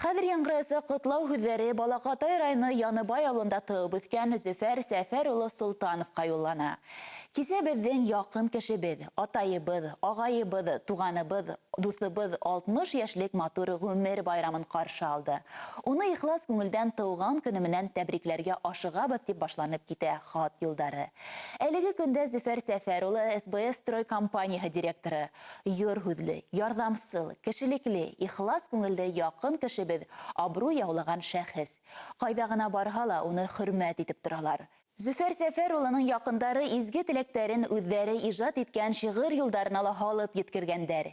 Хәҙер яңғыраясаҡ ҡотлау һүҙҙәре Балаҡатай районы Яныбай ауылында тыуып үҫкән Зөфәр Сәфәр улы Солтановҡа юллана. Кисә беҙҙең яҡын кешебеҙ, атайыбыҙ, ағайыбыҙ, туғаныбыҙ, дуҫыбыҙ 60 йәшлек матур ғүмер байрамын ҡаршы алды. Уны ихлас күңелдән тыуған көнө менән тәбрикләргә ашығабыҙ, тип башланып китә хат юлдары. Әлеге көндә Зөфәр Сәфәр улы СБС строй компанияһы директоры, йор һүҙле, ярҙамсыл, кешелекле, ихлас күңелле яҡын кешебеҙ, абруй яулаған шәхес. Ҡайҙа ғына барһа ла уны хөрмәт итеп торалар. Зөфәр Сәфәр улының яҡындары изге теләктәрен үҙҙәре ижад иткән шиғыр юлдарына ла һалып еткергәндәр.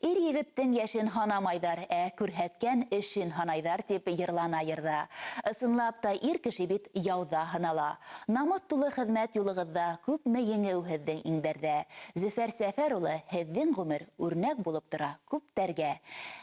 Ир егеттең йәшен һанамайҙар, ә күрһәткән эшен һанайҙар, тип йырлана йырҙа. Ысынлап та ир кеше бит яуҙа һынала. Намыҫ тулы хеҙмәт юлығыҙҙа күпме еңеү һеҙҙең иңдәрҙә. Зөфәр Сәфәр улы, һеҙҙең ғүмер үрнәк булып тора күптәргә.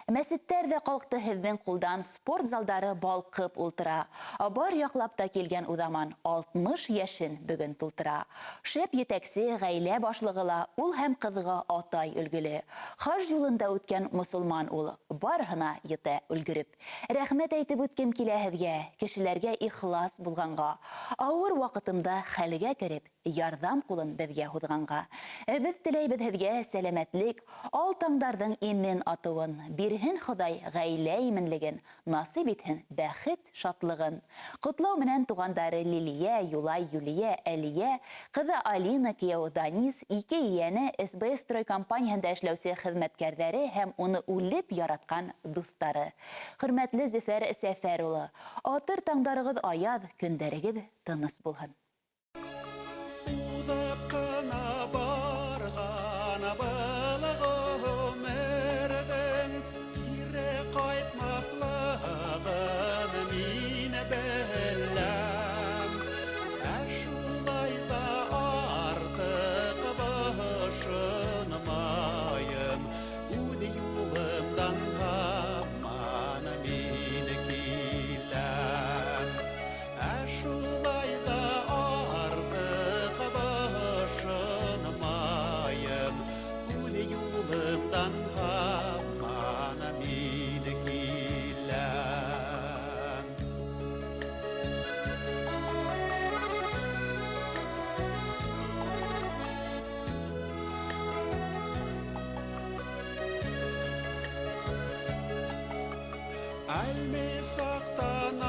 Мәсеттәр ҙә ҡалҡты һеҙҙең ҡулдан, спорт залдары балҡып ултыра. Бар яҡлап та килгән уҙаман 60 йәшен бөгөн тултыра. Шәп етәксе, ғаилә башлығы ла ул һәм ҡыҙға атай өлгөлө. Хаж юлында үткән мосолман ул, барыһына етә өлгөрөп. Рәхмәт әйтеп үткем килә һеҙгә, кешеләргә ихлас булғанға. Ауыр ваҡытымда хәлгә кереп, ярҙам ҡулын беҙгә һуҙғанға. Беҙ теләйбеҙ һеҙгә сәләмәтлек, ал таңдарҙың имен атыуын, бирһен Хоҙай ғаилә именлеген, насип итһен бәхет шатлығын. Ҡотлау менән туғандары Лилиә, Юлай, Юлиә, Әлиә, ҡыҙы Алина, кейәүе Данис, ике ейәне, СБС строй компанияһында эшләүсе хеҙмәткәрҙәре һәм уны үлеп яратҡан дуҫтары. Хөрмәтле Зөфәр Сәфәр улы, атыр таңдарығыҙ аяҙ, көндәрегеҙ тыныс булһын. Уҙып ҡына барған был ғүмерҙең кире ҡайтмаҫлығын мин беләм. Ә шулай ҙа артыҡ бошонмайым, үҙ юлымдан һаман мин киләм. Ә шулай ҙа артыҡ бошонмайым, үҙ юлымдан һаман мин киләм. Әлме саҡтан